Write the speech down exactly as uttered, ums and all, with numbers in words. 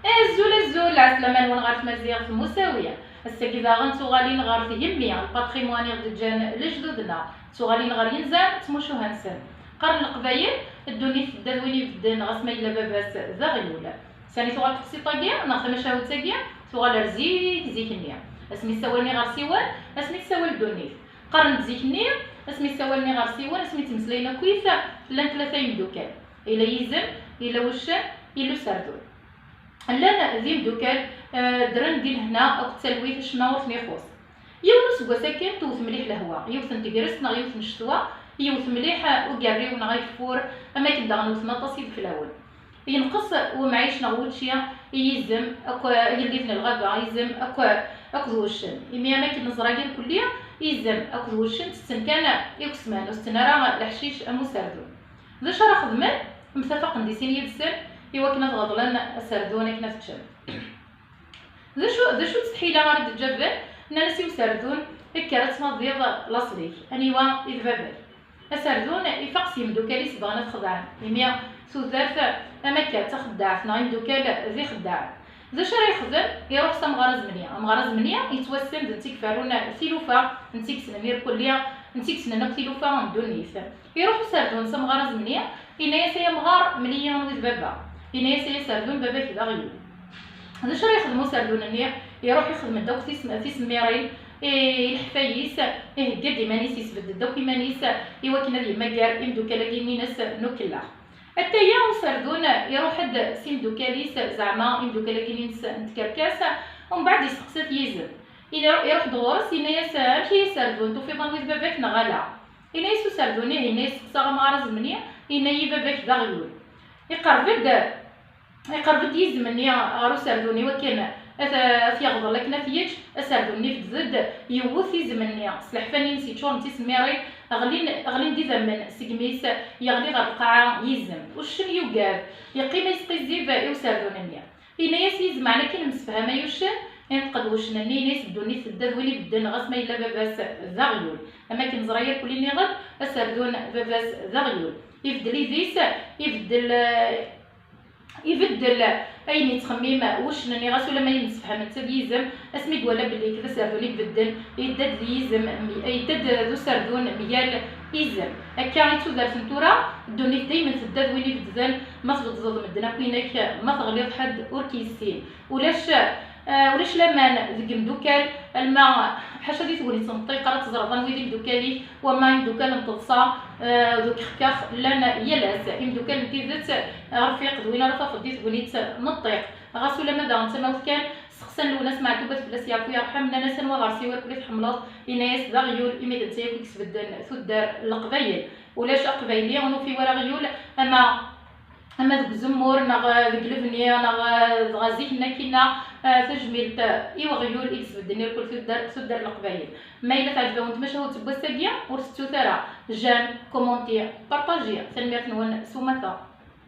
Azul, azul, ɛeslama-nwen ɣer tmaziɣt Musawi. Ass-agi daɣen ttuɣalin ɣer tgemmi, lpatrimwan i ɣ-d-ǧǧan lejdud-nneɣ, ttuɣalin ɣer yinzan d tmucuha-nsen. Qqaren Leqbayel, ddunit tedda d win ibedden ɣas ma yella baba-s d aɣyul. Sani tuɣal teqsiṭ-agi neɣ tamacahut-agi? Tuɣal ar zik, zik-nni. Asmi ssawalen iɣersiwen, asmi tessawal ddunit. Qqaren-d zik-nni, asmi ssawalen iɣersiwen, asmi ttmeslayen akkit, llan tlata yemdukal. Yella yizem, yella wuccen, yella userdun. Llan d imdukal, eh, ddren di lehna akked talwit, acemma ur ten-ixuṣ. Yiwen useggas akken tewwet mliḥ lehwa, yiwet n tegrest neɣ yiwet n ccetwa, yewwet mliḥ, eh, ugerriw neɣ ageffur, am akken daɣen wwten aṭas ideflawen. Yenqes wemɛic neɣ wučči, yizem akk, agellid n lɣaba, yizem akk, akked wuccen. Imi am akken neẓra irkelli, yizem akked wuccen ttetten kan igesman, ur tetten ara leḥcic am userdun. D acu ara xedmen? Mtafaqen di sin yid-sen i wakken ad ɣeḍlen aserdun akken ad ččen. D acu, d acu n ttḥila ara d-ǧǧaben? Nnan-as i userdun, kker ad tnadiḍ laṣel-ik, aniwa i d baba-k? Aserdun ifaq s yimdukal-is bɣan ad t-xedɛen, imi tudert am akka d taxeddaɛt neɣ imdukal d ixeddaɛen. D acu ara yexdem? Iruḥ s amɣar azemni. Amɣar azemni yettwassen d netta i iferrun tilufa, netta i yessnen irkelli, netta i yessnen akk tilufa n ddunit. Iruḥ userdun s amɣar azemni, yenna-yas: "Ay amɣar, mel-iyi anwa i d baba." Yenna-yas: "Ay aserdun, baba-k d aɣyul." D acu ara yexdem userdun-nni? Iruḥ ixdem-d akk tis-, tisemmirin i, i leḥfa-is, ihegga-d iman-is, isbedd-d akk iman-is i wakken ad yemmager imdukal-agi-ines n ukellex. Ataya userdun iruḥ-d s imdukal-is, zeɛma imdukal-agi-ines n tkerkas, umbeɛd isteqsa-t yizem. Iru-, iruḥ-d ɣur-s, yenna-yas: "Amek ay aserdun, tufiḍ anwa i d baba-k neɣ ala?" Yenna-yas userdun: "Ih." Yenna-yas: "Steqsaɣ amɣar azemni, yenna-yi baba-k d aɣyul." Iqerreb-d, iqerreb-d yizem-nni ɣer userdun i wakken ad, ad t-yeɣḍel akken ad t-yečč. Aserdun-nni ibedd-d, yewwet izem-nni s leḥfa-nni-ines yeččuren d tisemmirin, ɣlin, ɣlin-d idammen seg imi-s, yeɣli ɣer lqaɛa yizem. Uccen yugad, yeqqim yesqizzib i userdun-nni. Yenna-yas yizem: "Ɛni akken nemsefham ay uccen?" Ineṭq-d wuccen-nni, yenna-yas: "Ddunit tedda d win ibedden ɣas ma yella baba-s d aɣyul." Am akken neẓra irkelli nniɣ-d, aserdun baba-s d aɣyul. Ibeddel idis, ibeddel, eh, ibeddel ayen yettxemmim wuccen-nni, ɣas ulamma yemsefham netta d yizem, asmi d-wala belli d aserdun ibedden, yedda-d d yizem, yedda-d d userdun mgal izem. Akka i d tudert n tura, ddunit daymen tedda d win ibedden, ma tbeddeḍ medden akk inek, ma teɣliḍ ḥedd ur k-yessin. Ulac, eh, ulac laman deg imdukal, alma ḥaca di tegnit n ṭṭiq ara teẓreḍ anwi d imdukal-ik, wamma imdukal n teḍsa, eh, d ukexkax llan yal ass. Imdukal n tidet, eh, rfiq d win ara tafeḍ di tegnit n ṭṭiq. Ɣas ulamma daɣen d tamawt kan, seqsan Lwennas Meɛtub ad fell-as yeɛfu yerḥem, nnan-as: "Anwa ɣer-s i wer kul i tḥemmleḍ?" Yenna-yas: "D aɣyul, imi d netta yakk i isbedden tuddar n Leqbayel. Ulac aqbayli ur nufi wara aɣyul, ama, ama deg uzemmur, neɣ, eh, deg lebni, neɣ, eh, dɣa zik-nni akkinna, eh, tajmilt, eh, i weɣyul i isbedden irkul tuddar, tuddar n Leqbayel." Ma yella teɛǧeb-awen tmacahut n wass-agi, ur tettut ara j'aime, commenter, partager. Tanemmirt-nwen s umata.